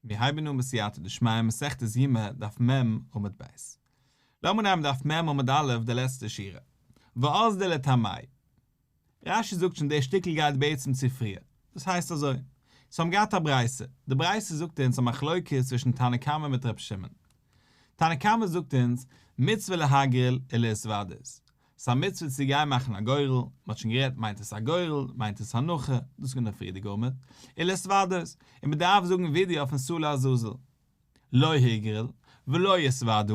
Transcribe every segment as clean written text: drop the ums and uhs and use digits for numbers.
מיר הייבן אן בסייעתא דשמיא מסכת יומא דף מ' עמוד ב'. לאמיר נעמען דף מ' עמוד א' די לעצטע שורה. ואזדו לטעמייהו. רש"י זאגט שוין די שטיקל גייט בעצם צו פריער. דאס הייסט אזוי. סאו האבן געהאט א ברייתא. די ברייתא זאגט אונז א מחלוקת צווישן תנא קמא מיט ר' שמעון. תנא קמא זאגט אונז מצוה להגריל ולהתוודות. ס'איז א מצוה צו גיין מאכן א גורל, מ'האט שוין גערעדט מיינט עס א גורל, מיינט עס הנחה, דאס איז געווען די פריערדיגע עמוד, ולהתוודות, און מ'דארף זאגן וידוי אויפן שעיר לעזאזל, לא הגריל, ולא התוודה,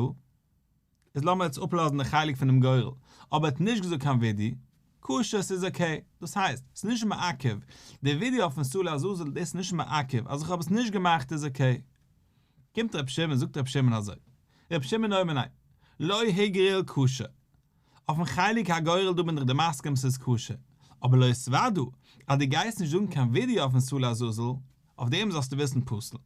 איז לאמיר יעצט אפלאזן די חלק פונעם גורל, אבער ער האט נישט געזאגט קיין וידוי, כשר ס'איז okay, דאס הייסט, ס'איז נישט מעכב, די וידוי אויפן שעיר לעזאזל דאס איז נישט מעכב, אז איך האב עס נישט געמאכט איז okay. קומט ר' שמעון זאגט ר' שמעון אזוי, ר' שמעון אומר ניין, לא הגריל כשר, אויפן חלק הגורל דא בין איך דיר מסכים ס'איז כשר, אבער לא התוודה, אז דו גייסט נישט זאגן קיין וידוי אויפן שעיר לעזאזל, אויף דעם זאלסטו וויסן פסול.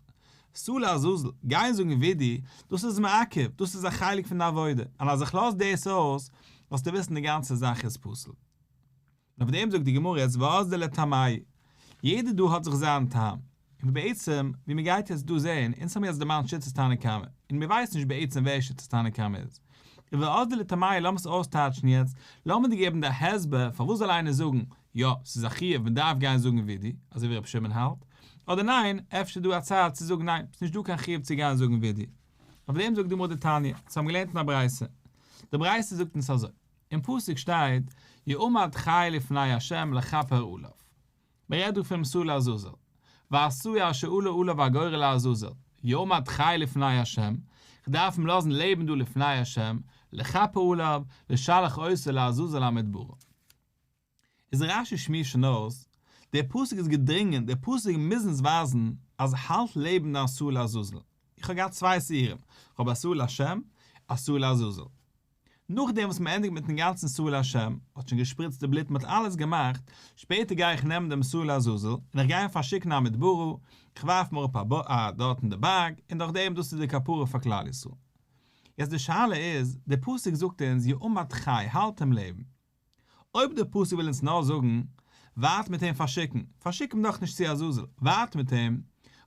שעיר לעזאזל, גיין זאגן וידוי, דאס איז מעכב, דאס איז א חלק פון די עבודה, און אז איך לאז דאס אויס, זאלסטו וויסן די גאנצע זאך איז פסול. און אויף דעם זאגט די גמרא יעצט ואזדו לטעמייהו, יעדער דא האט זיך זיין טעם, און בעצם ווי מען גייט יעצט דא זעהן, אונז האבן יעצט דערמאנט שיטת תנא קמא, און מיר ווייסן נישט בעצם ווער שיטת תנא קמא איז, און ואזדו לטעמייהו לאמיר עס אויסטייטשן יעצט, לאמיר דיר געבן די הסבר פארוואס זאל איינער זאגן יא ס'איז א חיוב מען דארף גיין זאגן וידוי, אזוי ווי רבי שמעון האלט, אדער ניין אפשר איז דא א צד צו זאגן ניין ס'איז נישט דא קיין חיוב צו גיין זאגן וידוי. אויף דעם זאגט די גמרא דתניא, אונז האבן געלערנט אין א ברייתא, די ברייתא זאגט אונז אזוי. אין פסוק שטייט יעמד חי לפני ה' לכפר עליו. מען רעדט דא פונעם שעיר לעזאזל. והשעיר אשר עלה עליו הגורל לעזאזל, יעמד חי לפני ה', כ'דארף אים לאזן לעבן דא לפני ה', לכפר עליו, לשלח אותו לעזאזל המדברה. איז רש"י שמועסט שוין אויס, דער פסוק איז געדרינגען, דער פסוק מוז אונז ווייזן אז האלט לעבן דיין שעיר לעזאזל. איך האב געהאט צוויי שעירים, כ'האב א שעיר לשם, א שעיר לעזאזל. נאכדעם וואס מען ענדיגט מיטן גאנצן שעיר לשם, האט שוין געשפריצט די בלוט מען האט אלעס געמאכט, שפעטער גיי איך נעמען דעם שעיר לעזאזל און איך גיי אים פארשיקן המדברה, איך ווארף אים אראפ א דארט אין די בארג, און דורך דעם דאס איז די כפרה פאר כלל ישראל. יעצט די שאלה איז, די פסוק זאגט אונז יעמד חי, האלט אים לעבן. אויב די פסוק וויל אונז נאר זאגן, ווארט מיט אים פארשיקן, פארשיק אים נאך נישט צו עזאזל, ווארט מיט אים,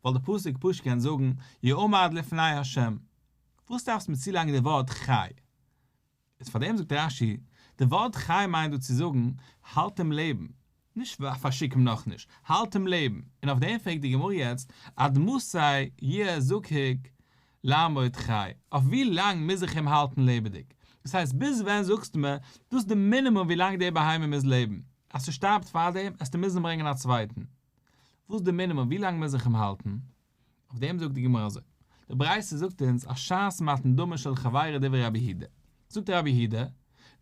וואלט די פסוק פשוט געקענט זאגן, יעמד לפני ה'. וואס דארפסטו מיר צולייגן די ווארט חי? איז פאר דעם זאגט רש"י, די ווארט חי מיינט דא צו זאגן, האלט אים לעבן, נישט פארשיק אים נאכנישט, האלט אים לעבן, און אויף דעם פרעגט די גמרא יעצט, עד מתי יהיה זקוק לעמוד חי, אויף ווי לאנג מוז איך אים האלטן לעבעדיג? דאס הייסט ביז ווען זאגסטו מיר דאס איז די מינימום ווי לאנג די בהמה מוז לעבן, אז ס'שטארבט פארדעם עסטו מוזן ברענגען א צווייטן. וואס איז די מינימום ווי לאנג מוז איך אים האלטן? אויף דעם זאגט די גמרא אזוי, די ברייתא זאגט אונז אז שעת מתן דמו של חברו דברי רבי יהודה, זאגט רבי יהודה,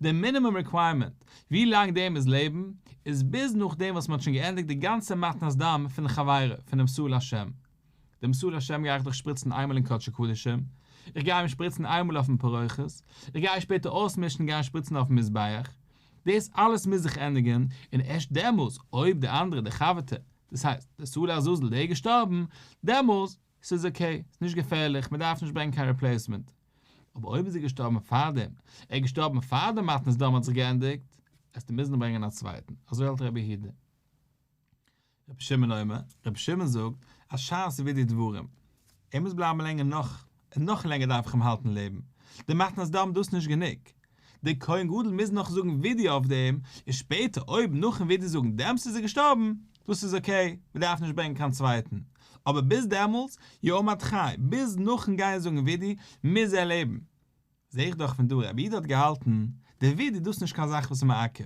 די מינימום requirement ווי לאנג דער מוז לעבן איז ביז נאכדעם וואס מען האט שוין געענדיגט די גאנצע מתנת דם פון חברו פונעם שעיר לשם, דעם שעיר לשם גיי איך דאך שפריצן איינמאל אין קדשי קדשים, איך גיי אים שפריצן איינמאל אויפן פרוכת, איך גיי שפעטער אויסמישן און גיין שפריצן אויפן מזבח, דאס אלעס מוז זיך ענדיגן, און ערשט דעמאלס אויב די אנדערע די חבר'טע, דאס הייסט, די שעיר לעזאזל דער איז געשטארבן, דעמאלס, ס'איז okay, ס'איז נישט געפערליך, מ'דארף נישט ברענגן קיין replacement. אבער אויב איז ער געשטארבן פארדעם, ער איז געשטארבן פאר די מתנת דם האט זיך געענדיגט, עסטו מוזן ברענגען א צווייטן, אזוי האלט רבי יהודה. רבי שמעון אומר, רבי שמעון זאגט אז שעת וידוי דברים, ער מוז בלייבן לענגער נאך, און נאך לענגער דארף איך אים האלטן לעבן, די מתנת דם דאס נישט גענוג, דער כהן גדול מוז נאך זאגן וידוי אויף דעם, און שפעטער אויב נאכן וידוי זאגן דעמאלטס איז ער געשטארבן, דאס איז okay, מען דארף נישט ברענגען קיין צווייטן, אבער ביז דעמאלטס, יעמד חי, ביז נאכן גיין זאגן וידוי, מוז ער לעבן. זע איך דאך פון דא רבי יהודה האט געהאלטן, די וידוי דאס נישט קיין זאך וואס איז מעכב.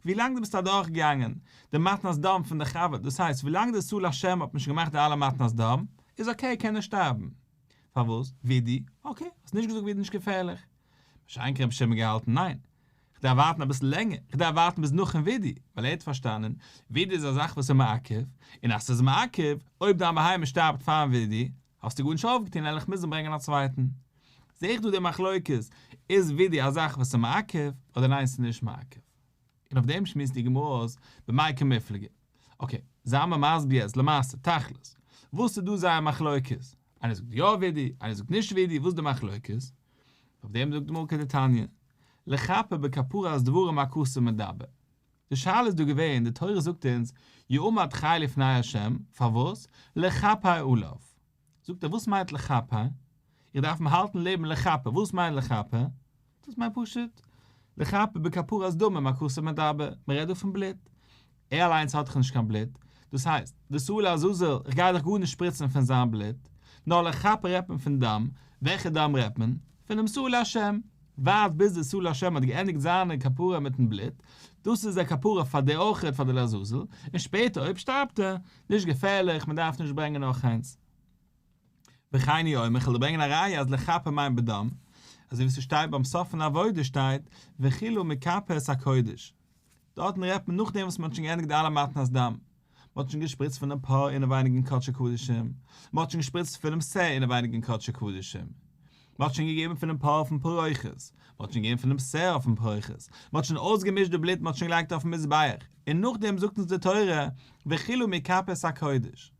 ווילאנג דו ביסט אדורך געגאנגען די מתנת דם פון די חבר, דאס הייסט ווילאנג די שעיר לשם האט נישט געמאכט די אלע מתנת דם, איז okay קען ער שטארבן. פארוואס? וידוי? okay, האסט נישט געזאגט וידוי נישט געפערליך. מה שאין כן רבי שמעון געהאלטן ניין, כ'דארף ווארטן אביסל לענגער, כ'דארף ווארטן ביז נאכן וידוי, ווייל ער האט פארשטאנען, וידוי איז א זאך וואס איז מעכב, און אז ס'איז מעכב, אויב דיין בהמה שטארבט פארן וידוי, האסטו גארנישט אויפגעטון וועל איך מוזן ברענגען א צווייטן. זעה איך דא די מחלוקת, איז וידוי א זאך וואס איז מעכב, אדער ניין ס'איז נישט מעכב. און אויף דעם שמועסט די גמרא אויס במאי קמיפלגי. okay, זיי מיר מסביר יעצט למעשה, תכלית, וואס איז דא זייער מחלוקת? איינער זאגט יא וידוי, איינער זאגט נישט וידוי, וואס איז די מחלוקת? אויף דעם זאגט די גמרא כדתניא, לכפר בכפרת דברים הכתוב מדבר. די שאלה איז דא געווען, די תורה זאגט אונז, יעמד חי לפני ה', פארוואס? לכפר עליו. זאגט ער וואס מיינט לכפר? איך דארף אים האלטן לעבן לכפר, וואס מיינט לכפר? דאס מיינט פשוט לכפר בכפרת דמים הכתוב מדבר, מען רעדט דא פון בלוט, ער אליינס האט דאך נישט קיין בלוט, דאס הייסט, די שעיר לעזאזל, איך גיי דאך גארנישט שפריצן פון זיין בלוט, נאר לכפר רעדט מען פון דם, וועלכע דם רעדט מען? פונעם שעיר להשם, ווארט ביז די שעיר להשם האט געענדיגט זיינע כפרה מיטן בלוט, דאס איז די כפרה פאר די אויכעט פאר די לעזאזל, און שפעטער אויב שטארבט ער, נישט געפערליך, מען דארף נישט ברענגען נאך איינס. וכן הוא אומר, כ'וועל דיר ברענגען א ראיה אז לכפר מיינט בדם, אזוי ווי ס'שטייט ביים סוף פון עבודה שטייט וכלה מכפר את הקודש, דארטן רעדט מען נאכדעם וואס מ'האט שוין געענדיגט די אלע מתנות דם, מ'האט שוין געשפריצט פונעם פר אינעווייניג אין קדשי קדשים, מ'האט שוין געשפריצט פונעם שה אינעווייניג אין קדשי קדשים, מ'האט שוין געגעבן פונעם פר אויפן פרוכת, מ'האט שוין געגעבן פונעם שה אויפן פרוכת, מ'האט שוין אויסגעמישט די בלוט מ'האט שוין געלייגט אויפן מזבח, און נאכדעם זאגט אונז די תורה וכלה מכפר את הקודש.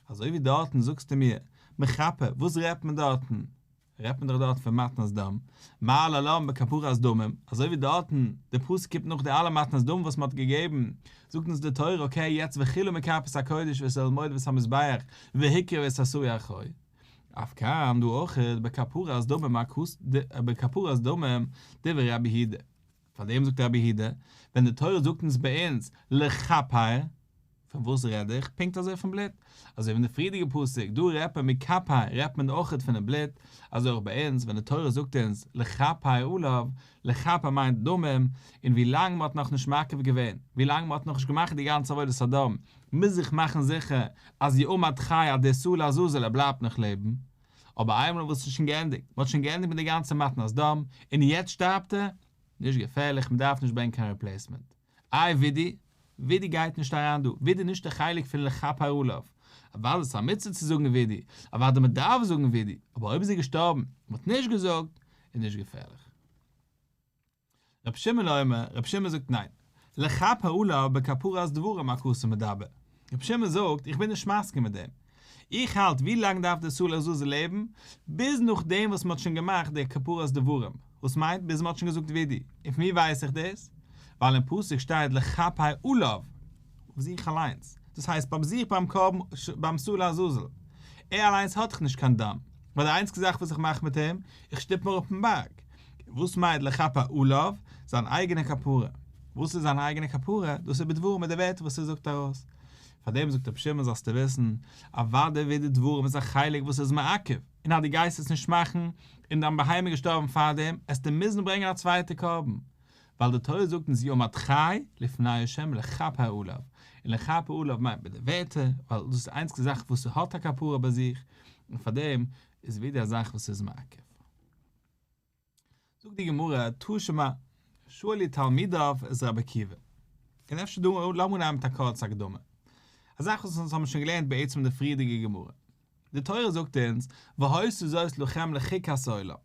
אזוי ווי דארטן זאגסטו מיר, מכפר, וואס רעדט מען דארטן? רעדט מען דאך דארט פון מתנת דם, מה להלן בכפרת דמים, אזוי ווי דארטן, די פסוק קומט נאך די אלע מתנת דם וואס מען האט געגעבן, זאגט אונז די תורה, אקעי יעצט וכלה מכפר את הקודש ואת אוהל מועד ואת המזבח והקריב את השעיר החי. אף כאן דא אויכעט בכפרת דמים בכפרת דמים דברי רבי יהודה. פאר דעם זאגט רבי יהודה, ווען די תורה זאגט אונז ביי אונז לכפר, פון וואס רעד איך? פונקט אזוי פון בלוט. אזוי ווי אין די פריערדיגע פסוק, דא רעדט מען מכפר, רעדט מען אויכעט פונעם בלוט, אזוי אויך ביי אונז, ווען די תורה זאגט אונז לכפר עליו, לכפר מיינט דמים, און ווי לאנג מען האט נאכנישט מקריב געווען, ווי לאנג מען האט נאכנישט געמאכט די גאנצע עבודת הדם, מוז איך מאכן זיכער אז יעמד חי אז דער שעיר לעזאזל ער בלייבט נאך לעבן. אבער איינמאל וואס ס'איז שוין געענדיגט, מ'האט שוין געענדיגט מיט די גאנצע מתנת דם, און יעצט שטארבט ער, נישט געפערליך, מ'דארף נישט ברענגען קיין ריפלעיסמענט. איי ווידי? ווידי גייט נישט אריין דא, ווידי איז נישט די חלק פון לכפר עליו. אוודאי ס'איז א מצוה צו זאגן ווידי, אוודאי מ'דארף זאגן ווידי, אבער אויב איז ער געשטארבן און מ'האט נישט געזאגט, איז נישט געפערליך. רבי שמעון אומר, רבי שמעון זאגט ניין, לכפר עליו בכפרת דברים הכתוב מדבר. רבי שמעון זאגט, איך בין נישט מסכים מיט דעם. איך האלט ווי לאנג דארף דער שעיר לעזאזל לעבן? ביז נאכדעם וואס מען האט שוין געמאכט די כפרת דברים, וואס מיינט ביז מען האט שוין געזאגט וידוי. און פון ווי ווייס איך דאס? ווייל אין פסוק שטייט לכפר עליו, אויף זיך אליינס. דאס הייסט ביי זיך ביים קרבן ביים שעיר לעזאזל. ער אליינס האט דאך נישט קיין דם. ווייל די איינציגסטע זאך וואס איך מאך מיט אים, איך שטופ אים אראפ פון בארג. וואס מיינט לכפר עליו? זיין אייגענע כפרה. וואס איז זיין אייגענע כפרה? דאס איז בדברים מיט די ווערטער וואס ער זאגט ארויס. פאר דעם זאגט רבי שמעון זאלסטו וויסן, אוודאי וידוי דברים איז א חלק וואס איז מעכב, און אז דו גייסט עס נישט מאכן, און דיין בהמה איז געשטארבן פאר דעם, עסטו מוזן ברענגען א צווייטע קרבן. ווייל די תורה זאגט אונז יעמד חי לפני ה' לכפר עליו, און לכפר עליו מיינט מיט די ווערטער, ווייל דאס איז די איינציגסטע זאך וואס ס'האט א כפרה ביי זיך, און פאר דעם איז וידוי א זאך וואס איז מעכב. זאגט די גמרא, תא שמע, שאלו תלמידיו את רבי עקיבא. און אפשר דא לאמיר נעמען מיט א קורצע הקדמה. א זאך וואס אונז האבן שוין געלערנט בעצם אין די פריערדיגע גמרא. די תורה זאגט אונז, והיתה זאת לכם לחוקת עולם.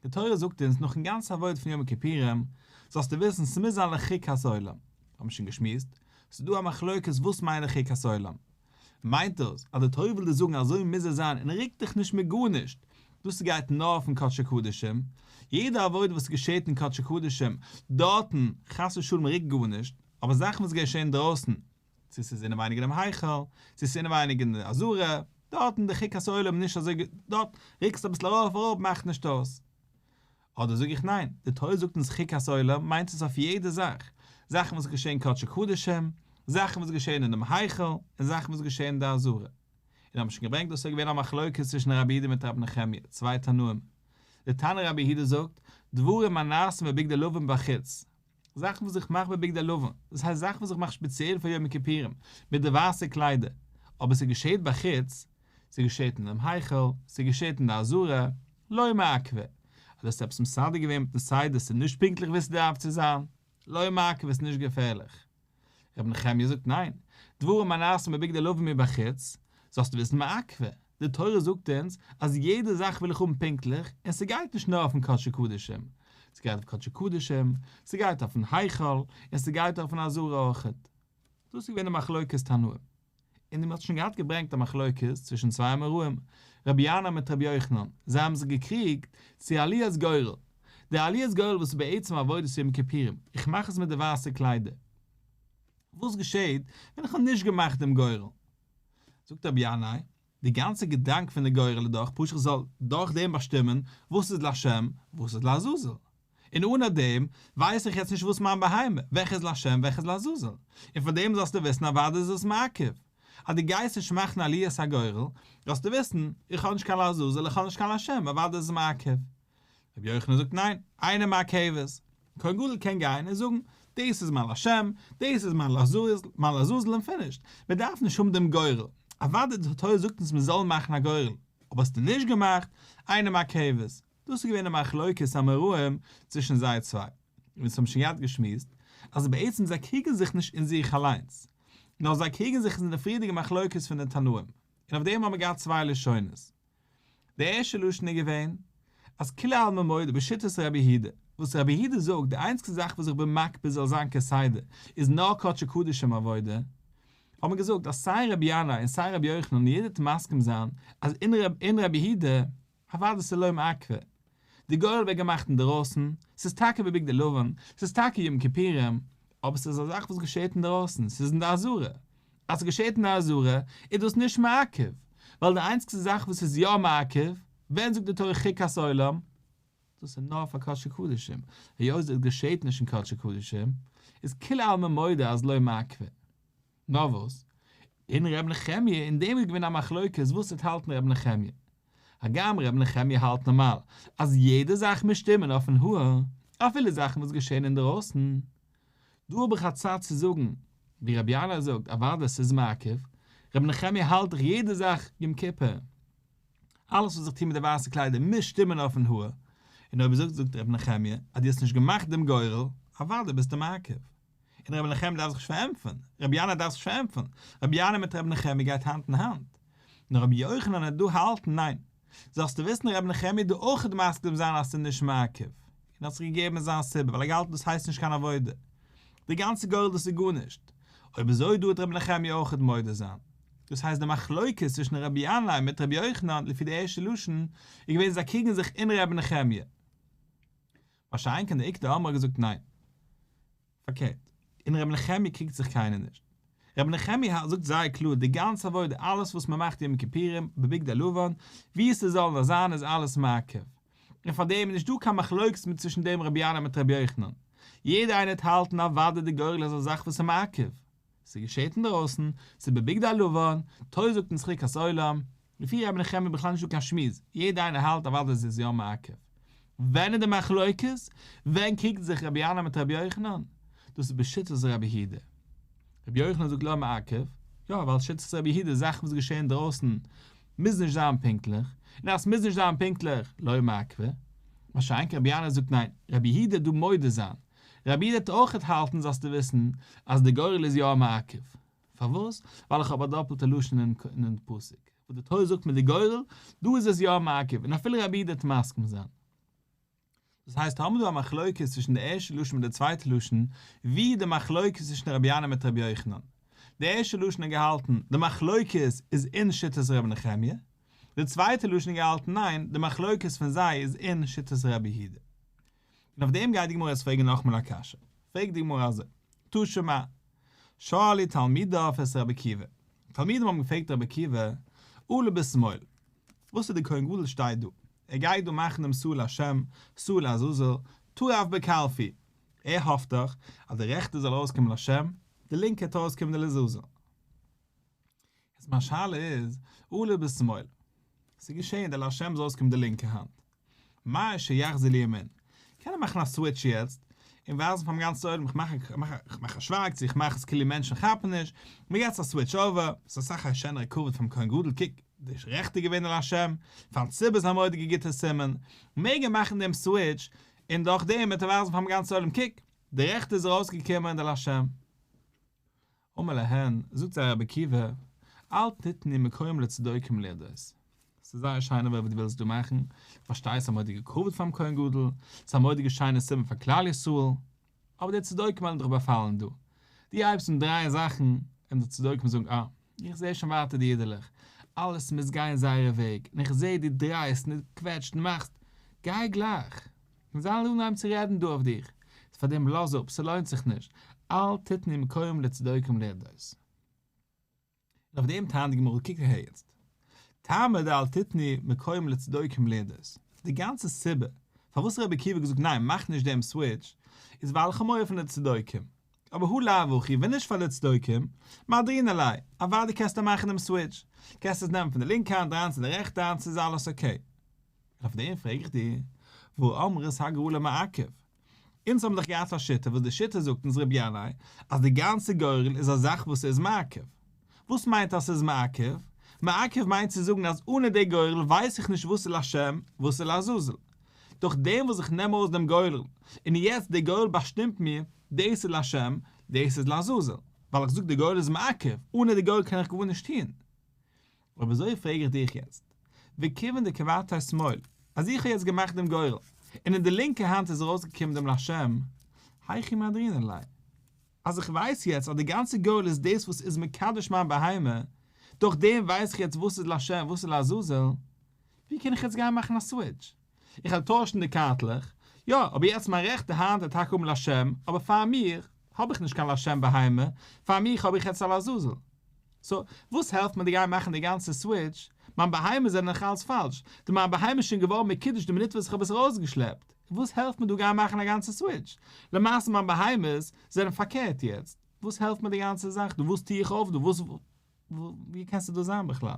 די תורה זאגט אונז נאכן גאנצע עבודה פון יום הכיפורים, זאלסטו וויסן ס'מוז זיין לחוקת עולם. האבן שוין געשמועסט, ס'איז דא א מחלוקת וואס מיינט לחוקת עולם. מיינט דאס אז די תורה וויל דיר זאגן אזוי מוז עס זיין און רוק דיך נישט מיט גארנישט, דאס גייט נאר אויפן קדשי קדשים, יעדע עבודה וואס געשעט אין קדשי קדשים, דארטן חס ושלום רוקט גארנישט, אבער זאכן וואס געשען אינדרויסן, צו ס'איז אינעווייניג אינעם היכל, צו ס'איז אינעווייניג אין די עזרה, דארטן די חוקת עולם נישט אזוי דארט רוקסט אביסל ארויף אראפ מאכט נישט אויס. אדער זאג איך ניין, די תורה זאגט אונז חוקת עולם מיינט עס אויף יעדע זאך, זאכן וואס געשען אין קדשי קדשים, זאכן וואס געשען אינעם היכל, און זאכן וואס געשען אין די עזרה. און האבן שוין געברענגט דאס איז געווען א מחלוקת צווישן רבי יהודה מיט רבי נחמיה, צוויי תנאים. די תנא רבי יהודה זאגט, דברים הנעשים בבגדי לבן בחוץ, זאכן וואס איך מאך בבגדי לבן, דאס הייסט זאכן וואס איך מאך שפעציעל פאר יום הכיפורים, מיט די ווייסע קליידער, אבער ס'געשעט בחוץ, ס'געשעט אינעם היכל, ס'געשעט אין די עזרה, לא מעכבא. אז דו האסט עפעס מסדר געווען מיטן סדר ס'איז נישט פונקטליך ווי ס'דארף צו זיין, לא מעכבא איז נישט געפערליך. רבי נחמיה זאגט ניין, דברים הנעשים בבגדי לבן מבחוץ, זאלסטו וויסן מעכבא, די תורה זאגט אונז אז יעדע זאך וויל איך האבן פונקטליך, און ס'גייט נישט נאר אויפן קדשי קדשים, ס'גייט אויף קדשי קדשים, ס'גייט אויפן היכל, און ס'גייט אויפן עזרה אויכעט. דאס איז געווען די מחלוקת תנאים. און מען האט שוין געהאט געברענגט א מחלוקת צווישן צוויי אמוראים, רבי ינאי מיט רבי יוחנן, זיי האבן זיך געקריגט צו עליית גורל, די עליית גורל וואס איז בעצם עבודת יום כיפורים, איך מאך עס מיט די ווייסע קליידער, וואס געשעט ווען איך האב נישט געמאכט דעם גורל? זאגט רבי ינאי. די גאנצע געדאנק פון די גורל איז דאך פשוט איך זאל דורך דעם באשטימען וואס איז לשם וואס איז לעזאזל. און אנע דעם ווייס איך יעצט נישט וואס מיין בהמה, וועלכע איז לשם וועלכע איז לעזאזל. און פאר דעם זאלסטו וויסן אוודאי איז עס מעכב. אז דו גייסט נישט מאכן עליית הגורל, זאלסטו וויסן, איך האב נישט קיין לעזאזל איך האב נישט קיין לשם, אוודאי איז עס מעכב. רבי יוחנן זאגט ניין, אינה מעכבת. כהן גדול קען גיין און זאגן, דאס איז מיין לשם, דאס איז מיין לעזאזל און פינישט. מען דארף נישט האבן דעם גורל. אוודאי די תורה זאגט אונז מען זאל מאכן א גורל, אבער האסטו נישט געמאכט, אינה מעכבת. דאס איז געווען די מחלוקת אמוראים צווישן זיי צוויי. און אונז האבן שוין געהאט געשמועסט אז בעצם זיי קריגן זיך נישט אין זיך אליינס, נאר זיי קריגן זיך אין די פריערדיגע מחלוקת פון די תנאים, און אויף דעם האבן מיר געהאט צוויי לשונות. די ערשטע לשון איז געווען אז כולי עלמא מודה בשיטת רבי יהודה, וואס רבי יהודה זאגט די איינציגסטע זאך וואס איך בין מקפיד זאל זיין כסדר איז נאר קדשי קדשים עבודה, האט מען געזאגט אז סיי רבי ינאי און סיי רבי יוחנן יעדער וועט מסכים זיין אז אין רבי יהודה אוודאי ס'איז לא מעכבא. די גורל ווערט געמאכט אינדערויסן, ס'איז טאקע בבגדי לבן, ס'איז טאקע יום כיפורים, אבער ס'איז א זאך וואס געשעט אינדערויסן, ס'איז אין די עזרה. אז ס'געשעט אין די עזרה, איז דאס נישט מעכב, ווייל די איינציגסטע זאך וואס איז יא מעכב, ווען זאגט די תורה חוקת עולם? דאס איז נאר פאר קדשי קדשים, היות דאס געשעט נישט אין קדשי קדשים, איז כולי עלמא מודה אז לא מעכבא. נאר וואס? אין ר' נחמיה, אין דעם איז געווען א מחלוקת וואס וועט האלטן ר' נחמיה. הגם ר' נחמיה האלט נארמאל אז יעדע זאך מוז שטימען אויפן האר, אפילו זאכן וואס געשען אינדערויסן. דא האב איך א צד צו זאגן, ווי רבי ינאי זאגט אוודאי ס'איז מעכב, ר' נחמיה האלט דאך יעדע זאך יום כיפור, אלעס וואס איך טו מיט די ווייסע קליידער מוז שטימען אויפן האר, און אויב זאגט זאגט ר' נחמיה אז דו האסט נישט געמאכט דעם גורל, אוודאי ביסטו מעכב. און רבי נחמיה דארף זיך נישט פארענטפערן, רבי ינאי דארף זיך נישט פארענטפערן, רבי ינאי מיט רבי נחמיה גייט האנט אין האנט. נאר רבי יוחנן וועט דא האלטן ניין. זאלסטו וויסן רבי נחמיה וועט דא אויכעט מסכים זיין אז ס'איז נישט מעכב. און האט זיך געגעבן זיין סיבה ווייל ער האט געהאלטן דאס הייסט נישט קיין עבודה. די גאנצע גורל דאס איז גארנישט. אויב אזוי דא וועט רבי נחמיה אויכעט מודה זיין. דאס הייסט די מחלוקת צווישן רבי ינאי מיט רבי יוחנן לפי די ערשטע לשון איז געווען זיי קריגן זיך אין רבי נחמיה. מה שאין כן די איכא דאמרי האט געזאגט ניין. פארקערט, אין רבי נחמיה קריגט זיך קיינער נישט. רבי נחמיה זאגט זייער קלאר די גאנצע עבודה אלעס וואס מען מאכט יום כיפורים בבגדי לבן ווי עס זאל נאר זיין איז אלעס מעכב. און פאר דעם איז נישט דא קיין מחלוקת מיט צווישן דעם רבי ינאי מיט רבי יוחנן. יעדער איינער וועט האלטן אוודאי די גורל איז א זאך וואס איז מעכב. ס'געשעט אינדערויסן, ס'איז בבגדי לבן, תורה זאגט אונז חוקת עולם, לפי רבי נחמיה איז בכלל נישטא קיין שמועס, יעדער איינער האלט אוודאי עס איז יא מעכב. ווען איז די מחלוקת? ווען קריגט זיך רבי ינאי מיט רבי יוחנן? דאס איז בשיטת רבי יהודה. רבי יוחנן זאגט לא מעכב, יא ווייל שיטת רבי יהודה זאכן וואס געשעהן אינדרויסן מוז נישט זיין פונקטליך, און אז ס'מוז נישט זיין פונקטליך לא מעכבא. מה שאין כן רבי ינאי זאגט ניין, רבי יהודה דא מודה זיין, רבי יהודה וועט אויכעט האלטן זאלסטו וויסן אז די גורל איז יא מעכב. פארוואס? ווייל איך האב א דאפלטע לשון אין פסוק, וואס די תורה זאגט מיט די גורל, דא איז עס יא מעכב, און אפילו רבי יהודה וועט מסכים זיין. דאס הייסט האבן מיר דא א מחלוקת צווישן די ערשטע לשון מיט די צווייטע לשון, ווי די מחלוקת צווישן רבי ינאי מיט רבי יוחנן. די ערשטע לשון האט געהאלטן, די מחלוקת איז אין שיטת רבי נחמיה, די צווייטע לשון האט געהאלטן ניין, די מחלוקת פון זיי איז אין שיטת רבי יהודה. און אויף דעם גייט די גמרא יעצט פרעגן נאכאמאל א קשיא. פרעגט די גמרא אזוי, תא שמע, שאלו תלמידיו את רבי עקיבא, תלמידים האבן געפרעגט רבי עקיבא, עלה בשמאל, וואס איז די כהן גדול שטייט דא, ער גייט דא מאכן דעם שעיר לשם, שעיר לעזאזל, טרף בקלפי, ער האפט דאך אז די רעכטע זאל ארויסקומען לשם, די לינקע וועט ארויסקומען די לעזאזל. יעצט מיין שאלה איז, עלה בשמאל, ס'איז געשען די לשם זאל ארויסקומען די לינקע האנט, מהו שיחזור לימין, קען ער מאכן א סוויטש יעצט, און ווייזן פארן גאנצן עולם איך מאך איך מאך א שווייג צו איך מאך עס כאילו מענטשן כאפן נישט, מ'געט יעצט א סוויטש אווער, ס'איז אסאך א שענערע כבוד פארן כהן גדול, קוק, די רעכטע געווען די לשם, פארן ציבור איז א מורא'דיגע גוטע סימן, מעג ער מאכן דעם סוויטש, און דורך דעם וועט ער ווייזן פארן גאנצן עולם קוק, די רעכטע איז ארויסגעקומען די לשם. אמר להן, זאגט זיי רבי עקיבא, אל תתנו מקום לצדוקים לרדות. ס'איז זייער שיין אבער וואס דו ווילסט דא מאכן, איך פארשטיי ס'איז א מורא'דיגע כבוד פאר'ן כהן גדול, ס'איז א מורא'דיגע שיינע סימן פאר כלל ישראל, אבער די צדוקים וועלן דיך באפאלן דא. דו הייבסט אן דרייען זאכן, און די צדוקים זאגן, אה, איך זע שוין ווייטער די אידעלעך, אלעס מוז גיין זייערע וועג, און איך זע דו דרייסט און דו קוועטשט און מאכסט, גיי גלייך. און זיי וועלן אנהייבן צו רעדן דא אויף דיך, איז פאר דעם לאז אפ, ס'לוינט זיך נישט, אל תתנו מקום לצדוקים לרדות. און אויף דעם טענה'ט די גמרא, קוק אהער יעצט. טעמא דאל תתנו מקום לצדוקים לרדות, די גאנצע סיבה פארוואס רבי עקיבא האט געזאגט ניין מאך נישט דעם סוויטש, איז ווייל איך האב מורא פון די צדוקים, אבער הא לאו הכי ווען נישט פאר די צדוקים, מהדרינן ליה, אוודאי קענסטו מאכן דעם סוויטש, קענסט עס נעמען פון די לינקע האנט אריין צו די רעכטע האנט ס'איז אלעס אקעי. און אויף דעם פרעג איך דיר, והא אמרת הגרלה מעכב, אונז האבן דאך געהאט א שיטה וואס די שיטה זאגט אונז רבי ינאי אז די גאנצע גורל איז א זאך וואס איז מעכב. וואס מיינט אז ס'איז מעכב? מעכב מיינט צו זאגן אז אנע די גורל ווייס איך נישט וואס איז לשם וואס איז לעזאזל. דורך דעם וואס איך נעם ארויס דעם גורל און יעצט די גורל באשטימט מיר דאס איז לשם דאס איז לעזאזל ווייל איך זאג די גורל איז מעכב אנע די גורל קען איך גארנישט טון. אויב אזוי פרעג איך דיך יעצט, וכיוון דקברתיה שמאל, אז איך האב יעצט געמאכט דעם גורל, און אין די לינקע האנט איז ארויסגעקומען דעם לשם, היכי מהדרינן ליה? אז איך ווייס יעצט אז די גאנצע גורל איז דאס וואס איז מקדש מיין בהמה, דורך דעם ווייס איך יעצט וואס איז לשם וואס איז לעזאזל, ווי קען איך יעצט גיין מאכן א סוויטש? איך וועל טוישן די קארטלעך, יא, אבער יעצט מיין רעכטע האנט וועט טאקע האבן לשם, אבער פאר מיר האב איך נישט קיין לשם בהמה, פאר מיך האב איך יעצט א לעזאזל. סאו, וואס העלפט מיר די גיין מאכן די גאנצע סוויטש, מיין בהמות זענען נאך אלץ פאלש, די מיין בהמה איז שוין געווארן מקודש די מינוט וואס איך האב עס ארויסגעשלעפט, וואס העלפט מיר דא גיין מאכן א גאנצע סוויטש, למעשה מיין בהמות זענען פארקערט יעצט, וואס העלפט מיר די גאנצע זאך דא, וואס טו איך אויף דא, וואס ווי קענסטו דא זיין בכלל?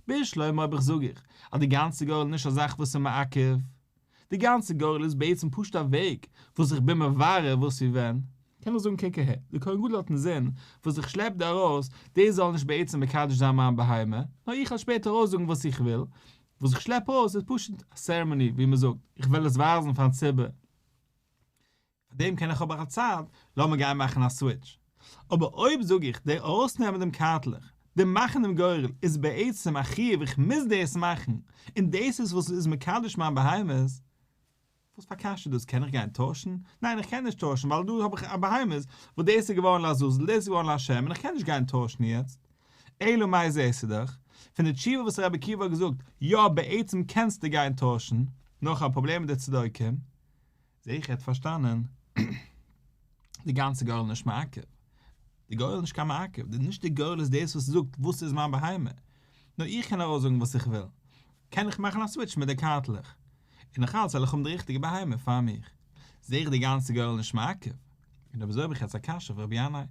בשלמא אויב איך זאג איך אז די גאנצע גורל איז נישט א זאך וואס איז מעכב, די גאנצע גורל איז בעצם פשוט א וועג וואס איך בין מברר וואס ווי ווען, קען איך זאגן קוק אהער, די כהן גדול האט אינזין וואס איך שלעפ דא ארויס, דאס זאל נישט בעצם מקדש זיין מיין בהמה, נאר איך וועל שפעטער ארויסזאגן וואס איך וויל, וואס איך שלעפ ארויס איז פשוט א סערעמאני ווי מען זאגט, איך וויל עס ווייזן פארן ציבור. פאר דעם קען איך האב איך א צד, לאמיר גיין מאכן א סוויטש. אבער אויב זאג איך די ארויסנעמען דעם קארטלעך, די מאכן דעם גורל איז בעצם א חיוב איך מוז דאס מאכן, און דאס איז וואס איז מקדש מיין בהמות, וואס פאר קשיא איז דאס קען איך גיין טוישן? ניין איך קען נישט טוישן ווייל דא האב איך א בהמות וואס דאס איז געווארן לעזאזל דאס איז געווארן להשם און איך קען נישט גיין טוישן יעצט. אלא מאי זעסטו דאך פון די תשובה וואס רבי עקיבא האט געזאגט יא בעצם קענסטו גיין טוישן, נאר כ'האב א פראבלעם מיט די צדוקים, זעה איך ער האט פארשטאנען די גאנצע גורל נישט מעכב, די גורל איז נישט קיין מעכב, די נישט די גורל איז דאס וואס זאגט וואס איז מיין בהמה, נאר איך קען ארויס זאגן וואס איך וויל, קען איך מאכן א סוויטש מיט די קארטלעך, און נאך אלץ וועל איך האבן די ריכטיגע בהמה פאר מיך, זעה איך די גאנצע גורל נישט מעכב, און אויב אזוי האב איך יעצט א קשיא אויף רבי ינאי,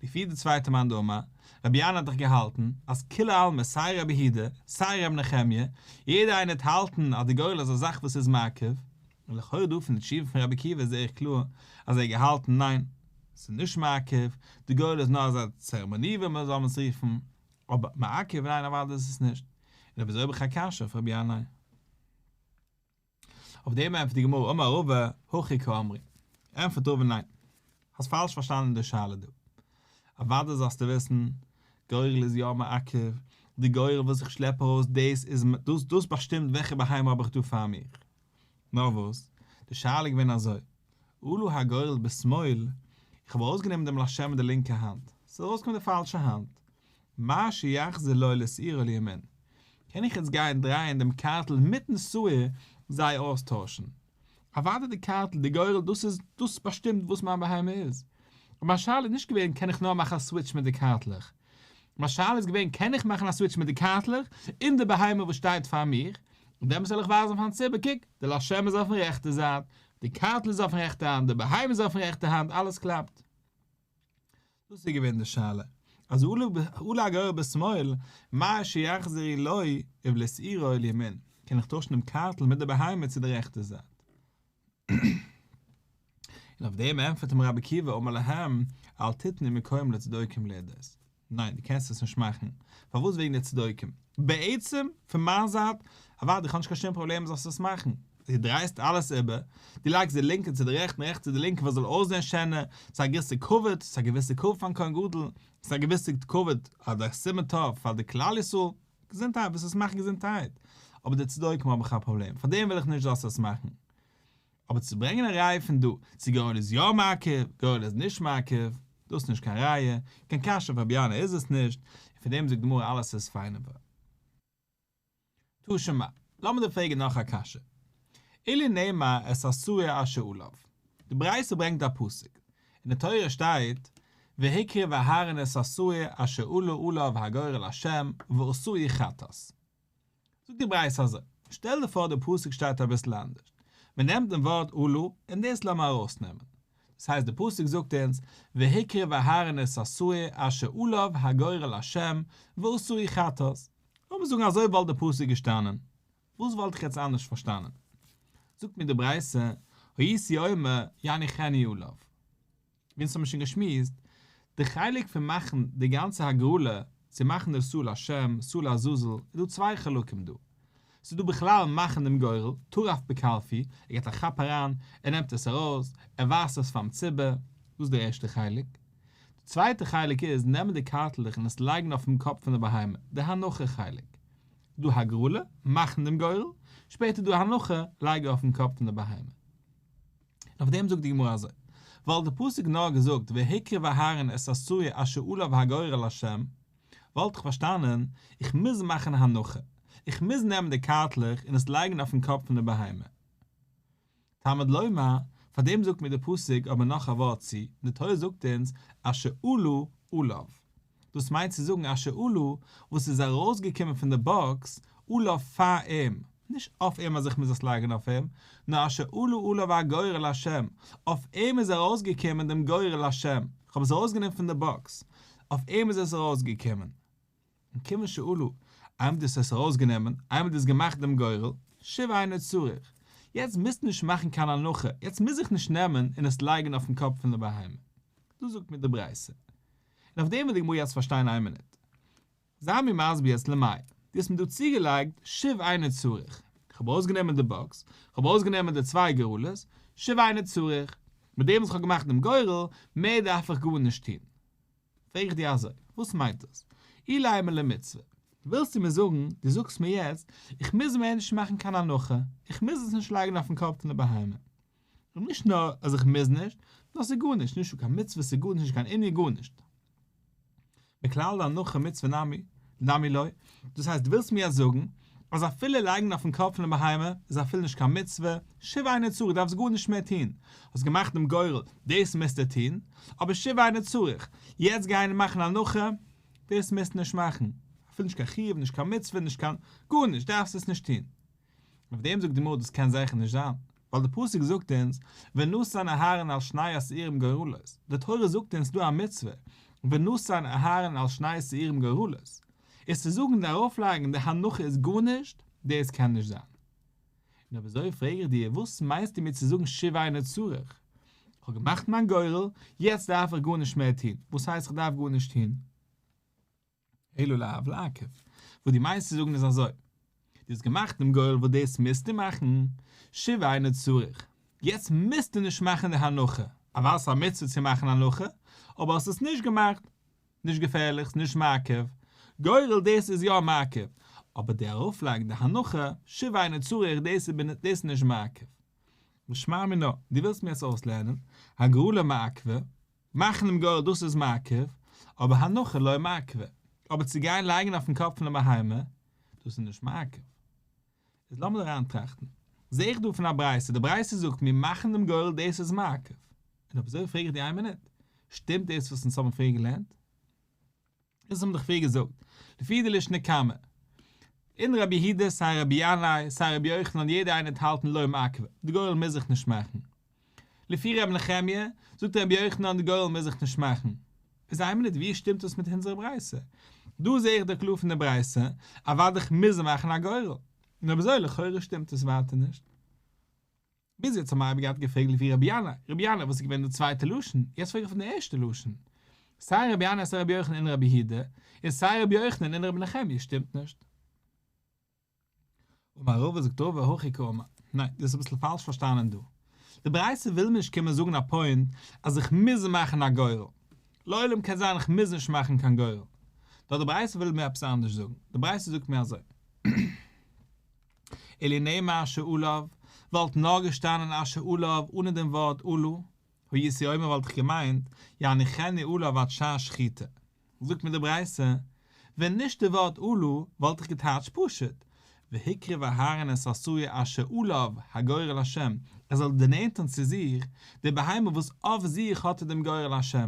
לפי די צווייטע מאן דאמר, רבי ינאי האט דאך געהאלטן אז כולי עלמא סיי רבי יהודה סיי רבי נחמיה, יעדער איינער האט האלטן אז די גורל איז א זאך וואס איז מעכב, און לכאורה דא פון די תשובה פון רבי עקיבא זעה איך קלאר אז ער האט געהאלטן ניין, ס'איז נישט מעכב, די גורל איז נאר אזא צערעמאני ווי מען זאל עס רופן, אבער מעכב ניין אוודאי איז עס נישט, און אויב אזוי האב איך א קשיא אויף רבי ינאי. אויף דעם ענטפערט די גמרא אמר רבא הכי קאמרי, ענטפערט רבא ניין, האסט פאלש פארשטאנען די שאלה דא. אוודאי זאלסטו וויסן, גורל איז יא מעכב, די גורל וואס איך שלעפ ארויס דאס איז דאס דאס באשטימט וועלכע בהמה האב איך דא פאר מיך. נאר וואס, די שאלה איז געווען אזוי, עלה הגורל בשמאל, איך האב ארויסגענומען דעם לשם מיט די לינקע האנט, ס'איז ארויסגעקומען די פאלשע האנט, מהו שיחזיר לו ולשעירו לימין, קען איך יעצט גיין דרייען דעם קארטל מיטן שעיר זיי אויסטוישן? אוודאי די קארטל, די גורל, דאס איז, דאס באשטימט וואס מיין בהמה איז. אבער מיין שאלה איז נישט געווען קען איך נאר מאכן א סוויטש מיט די קארטלעך. מיין שאלה איז געווען קען איך מאכן א סוויטש מיט די קארטלעך און די בהמה וואס שטייט פאר מיר, און דעמאלטס וועל איך ווייזן פארן ציבור, קוק, די לשם איז אויפן רעכטע זייט, די קארטל איז אויפן רעכטע האנט, די בהמה איז אויפן רעכטע האנט, אלעס קלאפט. דאס איז געווען די שאלה, אז עלה הגורל בשמאל, מהו שיחזיר לו ולשעירו לימין, קען איך טוישן דעם קארטל מיט די בהמה צו די רעכטע זייט? און אויף דעם ענטפערט אים רבי עקיבא אמר להם, אל תתנו מקום לצדוקים לרדות. ניין, דו קענסט עס נישט מאכן. פארוואס וועגן די צדוקים? בעצם, פון מיין זייט, אוודאי, איך האב נישט קיין שום פראבלעם זאלסט עס מאכן. דו דרייסט אלעס איבער, דו לייגסט די לינקע צו די רעכטע און רעכטע צו די לינקע וואס זאל אויסזען שענער, ס'איז א געוויסע כבוד, ס'איז א געוויסע כבוד פארן כהן גדול, ס'איז א געוויסע כבוד אדער סימן טוב פאר די כלל ישראל, געזונטהייט, ווילסט עס מאכן געזונטהייט. אבער די צדוקים האב איך א פראבלעם, פארדעם וויל איך נישט זאלסט עס מאכן. אבער צו ברענגען א ראיה פון דא צו גורל איז יא מעכב, גורל איז נישט מעכב, דאס איז נישט קיין ראיה, קיין קשיא אויף רבי ינאי איז עס נישט, און פון דעם זאגט די גמרא אלעס איז פיין און וואויל. תא שמע, לאמיר דיר פרעגן נאך א קשיא. אילו נאמר את השעיר אשר עליו. די ברייתא ברענגט א פסוק, אין די תורה שטייט והקריב אהרן את השעיר אשר עלה עליו הגורל לה' ועשהו חטאת. זאגט די ברייתא אזוי, שטעל דיר פאר די פסוק שטייט אביסל אנדערש, מען נעמט דעם ווארט עלה און דאס לאמיר ארויסנעמען, דאס הייסט די פסוק זאגט אונז והקריב אהרן את השעיר אשר עליו הגורל לה' ועשהו חטאת, לאמיר זאגן אזוי וואלט די פסוק געשטאנען, וואס וואלט איך יעצט אנדערש פארשטאנען? זאגט מיר די ברייתא, הייתי אומר יניחנו עליו. ווי אונז האבן שוין געשמועסט, די חלק פון מאכן די גאנצע הגרלה, צו מאכן די שעיר להשם, שעיר לעזאזל, איז דא צוויי חלקים דא. ס'איז דא בכלל מאכן דעם גורל, טרף בקלפי, ער געבט א כאפ אריין, ער נעמט עס ארויס, ער ווייזט עס פאר'ן ציבור, דאס איז די ערשטע חלק. די צווייטע חלק איז נעמען די קארטלעך און עס לייגן אויפ'ן קאפ פון די בהמה, די הנחה חלק. דא הגרלה, מאכן דעם גורל, שפעטער דא הנחה, לייגן אויפ'ן קאפ פון די בהמה. און אויף דעם זאגט די גמרא אזוי, וואלט די פסוק נאר געזאגט והקריב אהרן את השעיר אשר עליו הגורל לה', וואלט איך פארשטאנען, איך מוז מאכן הנחה, איך מוז נעמען די קארטלעך און עס לייגן אויפן קאפ פון די בהמה. תלמוד לומר, פאר דעם זאגט מיר די פסוק אבער נאך א ווארט צו, די תורה זאגט אונז אשר עלה עליו. דאס מיינט צו זאגן אשר עלה, וואס איז ארויסגעקומען פון די באקס, עליו פאר אים, נישט אויף אים אז איך מוז עס לייגן אויף אים, נאר אשר עלה עליו הגורל להשם, אויף אים איז ארויסגעקומען דעם גורל להשם, איך האב עס ארויסגענומען פון די באקס, אויף אים איז עס ארויסגעקומען. און כיוון שעלה, איינמאל דו האסט עס ארויסגענומען, איינמאל דו האסט געמאכט דעם גורל, שוב אינו צריך, יעצט מוזטו נישט מאכן קיין הנחה, יעצט מוז איך נישט נעמען און עס לייגן אויפן קאפ פון די בהמה. דאס זאגט מיר די ברייתא. און אויף דעם וויל די גמרא יעצט פארשטיין איין מינוט. זיי מיר מסביר יעצט למאי דו האסט מיר דא צוגעלייגט שוב אינו צריך. איך האב ארויסגענומען די באקס, איך האב ארויסגענומען די צוויי גורלות, שוב אינו צריך. מיט דעם וואס איך האב געמאכט דעם גורל, מער דארף איך גארנישט טון. פרעג איך דיר אזוי, וואס מיינט דאס? אילימא למצוה. ווילסטו מיר זאגן, דו זאגסט מיר יעצט, איך מוז מער נישט מאכן קיין הנחה, איך מוז עס נישט לייגן אויפן קאפ פון די בהמה. און נישט נאר אז איך מוז נישט, נאר ס'איז גארנישט, נישטא קיין מצוה, ס'איז גארנישט, נישט קיין ענין, גארנישט. מכלל דהנחה מצוה נמי, נמי לא, דאס הייסט דו ווילסט מיר יעצט זאגן, אז אפילו לייגן אויפן קאפ פון די בהמה איז אפילו נישט קיין מצוה, שוב אינו צריך, דארפסט גארנישט מער טון, האסט געמאכט דעם גורל, דאס מוזטו טון, אבער שוב אינו צריך, יעצט גיין און מאכן הנחה, דאס מוזטו נישט מאכן, אפילו נישט קיין חיוב, נישט קיין מצוה, נישט קיין, גארנישט, דארפסט עס נישט טון. אויף דעם זאגט די גמרא דאס קען זיכער נישט זיין, ווייל די פסוק זאגט אונז ונתן אהרן על שני השעירים גורלות, די תורה זאגט אונז דא א מצוה ונתן אהרן על שני שעירים גורלות, איז צו זאגן די ארויפלייגן די הנחה איז גארנישט, דאס קען נישט זיין. און אויב אזוי פרעג איך דיר וואס מיינסטו מיר צו זאגן שוב אינו צריך? איך האב געמאכט מיין גורל, יעצט דארף איך גארנישט מער טון, וואס הייסט איך דארף גארנישט טון? אלא לאו לעכב. וואס דו מיינסט צו זאגן איז אזוי, דו האסט געמאכט דעם גורל וואס דאס מוזטו מאכן, שוב אינו צריך, יעצט מוזטו נישט מאכן די הנחה, אוודאי ס'איז א מצוה צו מאכן הנחה, אבער האסט עס נישט געמאכט, נישט געפערליך, ס'נישט מעכב, גורל דאס איז יא מעכב, אבער די ארויפלייגן די הנחה, שוב אינו צריך, דאס איז נישט מעכב. ושמע מינה, דו ווילסט מיר יעצט אויסלערנען, הגרלה מעכבא, מאכן דעם גורל דאס איז מעכב, אבער הנחה לא מעכבא, אבער צו גיין לייגן אויפן קאפ פון די בהמה, דאס איז נישט מעכב. איז לאמיר אריין טראכטן, זעה איך דא פון א ברייתא, די ברייתא זאגט מיר מאכן דעם גורל דאס איז מעכב, און אויב אזוי פרעג איך דיר איין מינוט, שטימט דאס וואס אונז האבן פריער געלערנט? אונז האבן דאך פריער געזאגט, לפי די לישנא קמא, און רבי יהודה סיי רבי ינאי סיי רבי יוחנן יעדער איינער האט האלטן לא מעכבא, די גורל מוז זיך נישט מאכן. לפי רבי נחמיה, זאגט רבי יוחנן די גורל מוז זיך נישט מאכן. איז איין מינוט ווי שטימט דאס מיט אונזערע ברייתא? דא זעה איך דאך קלאר פון די ברייתא, אוודאי איך מוז מאכן א גורל. און אויב אזוי לכאורה שטימט עס ווייטער נישט. ביז יעצט האבן מיר אייביג געהאט געפרעגט לפי רבי ינאי, רבי ינאי וואס איז געווען די צווייטע לשון, יעצט פרעג איך פון די ערשטע לשון. סיי רבי ינאי סיי רבי יוחנן און רבי יהודה, און סיי רבי יוחנן און רבי נחמיה שטימט נישט. אמר רבא זאגט רבא הכי קאמר, ניין, דו האסט אביסל פאלש פארשטאנען דא. די ברייתא וויל מיר נישט קומען זאגן א פוינט אז איך מוז מאכן א גורל. לעולם קען זיין איך מוז נישט מאכן קיין גורל. נאר די ברייתא וויל מיר עפעס אנדערש זאגן. די ברייתא זאגט מיר אזוי. אילו נאמר אשר עליו, וואלט נאר געשטאנען אשר עליו אנע דעם ווארט עלה, הייתי אומר וואלט איך געמיינט, יניחנו עליו עד שעת שחיטה. זאגט מיר די ברייתא, ווען נישט די ווארט עלה וואלט איך געטייטשט פשוט, והקריב אהרן את השעיר אשר עליו הגורל לה', ער זאל דערנענטערן צו זיך די בהמה וואס אויף זיך האט ער דעם גורל לה',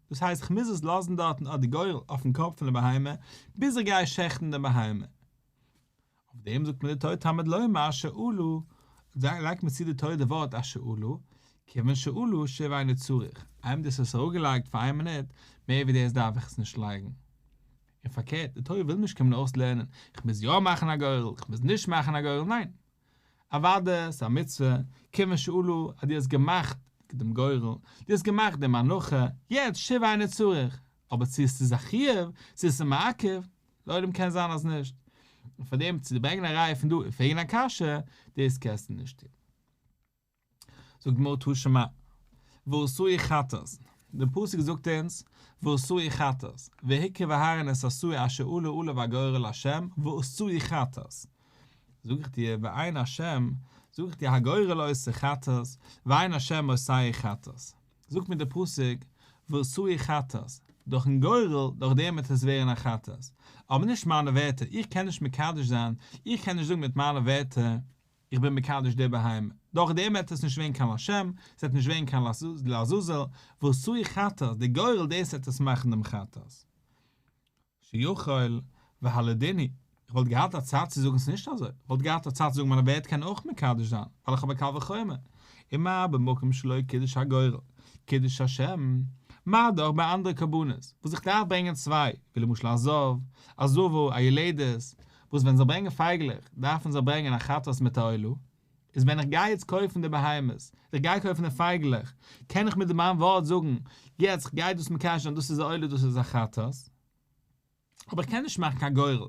דאס הייסט איך מוז עס לאזן דארטן אט די גורל אויפן קאפ פון די בהמה ביז איך גיי שעכטן די בהמה. אויף דעם זאגט מיר די תורה תלמוד לומר אשר עלה, לייגט מיר צו די תורה די ווארט אשר עלה, כיוון שעלה שוב אינו צריך, איינמאל דו האסט עס אראפגעלייגט פאר איין מינוט, מער ווי דאס דארף איך עס נישט לייגן. און פארקערט, די תורה וויל נישט קומען אויסלערנען, איך מוז יא מאכן א גורל, איך מוז נישט מאכן א גורל, ניין. אוודאי, ס'איז א מצוה, כיוון שעלה, אז דו האסט געמאכט דעם גורל, דו האסט געמאכט דעם הנחה, יעצט שוב אינו צריך, אבער צו עס איז א חיוב, צו עס איז מעכב, לעולם קען זיין אז נישט. און פאר דעם צו ברענגען א ראיה פון דא און פרעגן א קשיא, דאס קענסטו נישט טון. זאגט די גמרא תא שמע, ועשאו חטאת, דער פסוק זאגט אונז, ועשאו חטאת, והקריב אהרן את השעיר אשר עלה עליו הגורל לה', ועשאו חטאת. זאג איך דיר, ואין השם, זאג איך דיר הגורל עושה חטאת, ואין השם עושהו חטאת. זאגט מיר דער פסוק, ועשאו חטאת, דורכן גורל, דורך דעם וועט עס ווערן א חטאת. אבער נישט מיינע ווערטער, איך קען נישט מקדש זיין, איך קען נישט זאגן מיט מיינע ווערטער, איך בין מקדש די בהמה, דורך דעם וועט עס נישט ווערן קיין לשם, עס וועט נישט ווערן קיין לעזאזל, ועשאו חטאת, די גורל דאס וועט עס מאכן דעם חטאת. שיכול, והלא דין הוא, איך וואלט געהאט א צד צו זאגן ס'איז נישט אזוי, איך וואלט געהאט א צד צו זאגן מיינע ווערטער קענען אויך מקדש זיין, ווייל איך האב א קל וחומר, ומה במקום שלא קידש הגורל, קידש השם, מה דאך ביי אנדערע קרבנות, וואס איך דארף ברענגען צוויי, ווי למשל א זב, א זבה, א יולדת, וואס ווען זיי ברענגען פייגלעך דארפן זיי ברענגען א חטאת מיט א עולה, איז ווען איך גיי יעצט קויפן די בהמות, איך גיי קויפן די פייגלעך, קען איך מיט מיין ווארט זאגן, יעצט איך גיי דאס מקדש זיין דאס איז א עולה דאס איז א חטאת, אבער איך קען נישט מאכן קיין גורל,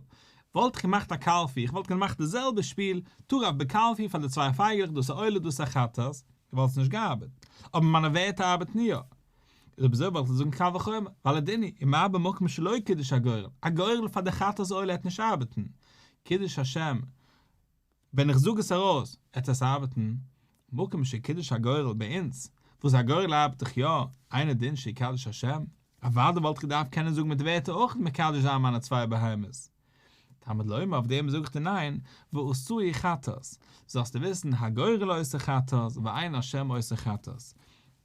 וואלט איך געמאכט א קלפי, איך וואלט געמאכט די זעלבע שפיל, טרף בקלפי פאר די צוויי פייגלעך דאס איז א עולה דאס איז א חטאת, וואלט עס נישט געארבעט, אבער מיינע ווערטער ארבעטן יא. איז אויב אזוי וואלט איך זאגן קל וחומר, והלא דין הוא, ומה במקום שלא קידש הגורל, א גורל פאר די חטאת עולה העט נישט ארבעטן, קידש השם, ווען איך זאג עס ארויס, העט עס ארבעטן, מקום שקידש הגורל ביי אונז, וואס א גורל ארבעט דאך יא, אינו דין שיקדש השם, אוודאי וואלט איך געדארפט קענען זאגן מיט ווערטער אויך מקדש זיין מיינע צוויי בהמות. תלמוד לומר אויף דעם זאג איך דיר ניין, ועשאו חטאת, זאלסטו וויסן הגורל עושה חטאת ואין השם עושה חטאת.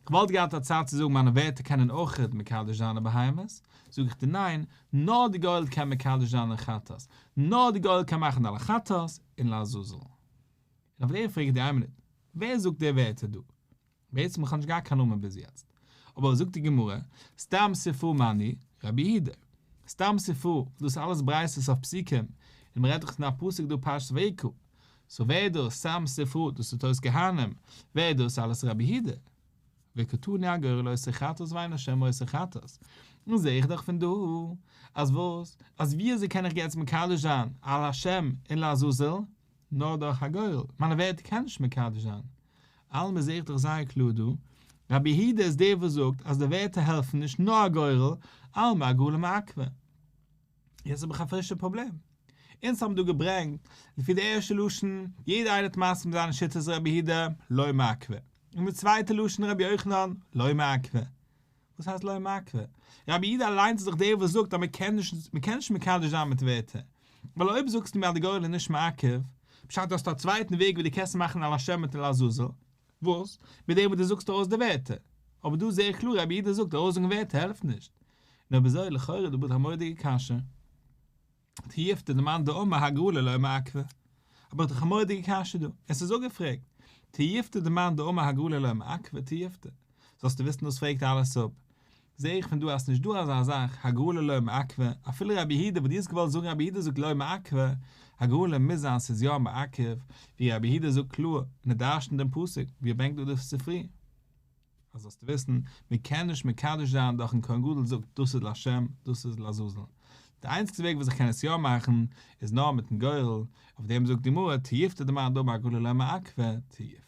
כ'וואלט געהאט א צד צו זאגן מיינע ווערטער קענען אויכעט מקדש זיין די בהמות, זאג איך דיר ניין, נאר די גורל קען מקדש זיין די חטאת, נאר די גורל קען מאכן א חטאת און לעזאזל. און אויף דעם פרעג איך דיר איין מינוט, ווער זאגט די ווערטער דא? בעצם איך האב נישט געהאט קיין נאמען ביז יעצט, אבער זאגט די גמרא, סתם ספרא מני, רבי יהודה, סתם ספרא, דאס איז אלעס ברייתות אויף פסוקים, און מען רעדט דאך פון א פסוק דא פרשת ויקרא, סאו ווער איז דאס סתם ספרא, דאס איז תורת כהנים, ווער איז דאס אלעס רבי יהודה? וקתני הגורל עושה חטאת ואין השם עושה חטאת, נו זעה איך דאך פון דא אז וואס? אז ווי אזוי קען איך יעצט מקדש זיין על השם און לעזאזל? נאר דורך א גורל, מיינע ווערטער קען נישט מקדש זיין. אלמא זעה איך דאך זייער קלאר דא, רבי יהודה איז דער וואס זאגט אז די ווערטער העלפן נישט נאר א גורל, אלמא הגרלה מעכבא. יעצט האב איך א פרישע פראבלעם. אונז האבן דא געברענגט, לפי די ערשטע לשון, יעדער איינער האט מסכים זיין אין שיטת רבי יהודה, לא מעכבא. און די צווייטע לשון רבי יוחנן, לא מעכבא. וואס הייסט לא מעכבא? רבי יהודה אליינס איז דאך דער וואס זאגט אז מען קען נישט מען קען נישט מקדש זיין מיט ווערטער. ווייל אויב זאגסטו מיר אז די גורל איז נישט מעכב, פשט האסטו א צווייטן וועג ווי דו קענסט מאכן על השם מיט לעזאזל. וואס? מיט דעם וואס דו זאגסט ארויס די ווערטער. אבער דא זעה איך קלאר רבי יהודה זאגט ארויסזאגן ווערטער העלפט נישט. און אויב אזוי לכאורה איז דא א מורא'דיגע קשיא. תיובתא דמאן דאמר הגרלה לא מעכבא. האב איך דאך א מורא'דיגע קשיא דא. עס איז אפגעפרעגט. תיובתא דמאן דאמר הגרלה לא מעכבא תיובתא. זאלסטו וויסן דאס פרעגט אלעס אפ. זעה איך פון דא אז ס'נישט דא אזא זאך הגרלה לא מעכבא, אפילו רבי יהודה וואס דו האסט געוואלט זאגן רבי יהודה זאגט לא מעכבא, הגרלה מוז זיין ס'איז יא מעכב, ווי רבי יהודה זאגט קלאר און ער דרש'נט דעם פסוק ווי ער ברענגט דא די ספרי. אז זאלסטו וויסן, מען קען נישט מקדש זיין דורכ'ן כהן גדול זאגט דאס איז לשם, דאס איז לעזאזל. די איינציגסטע וועג וואס איך קען עס יא מאכן, איז נאר מיט'ן גורל, אויף דעם זאגט די גמרא, תיובתא דמאן דאמר הגרלה לא מעכבא, תיובתא.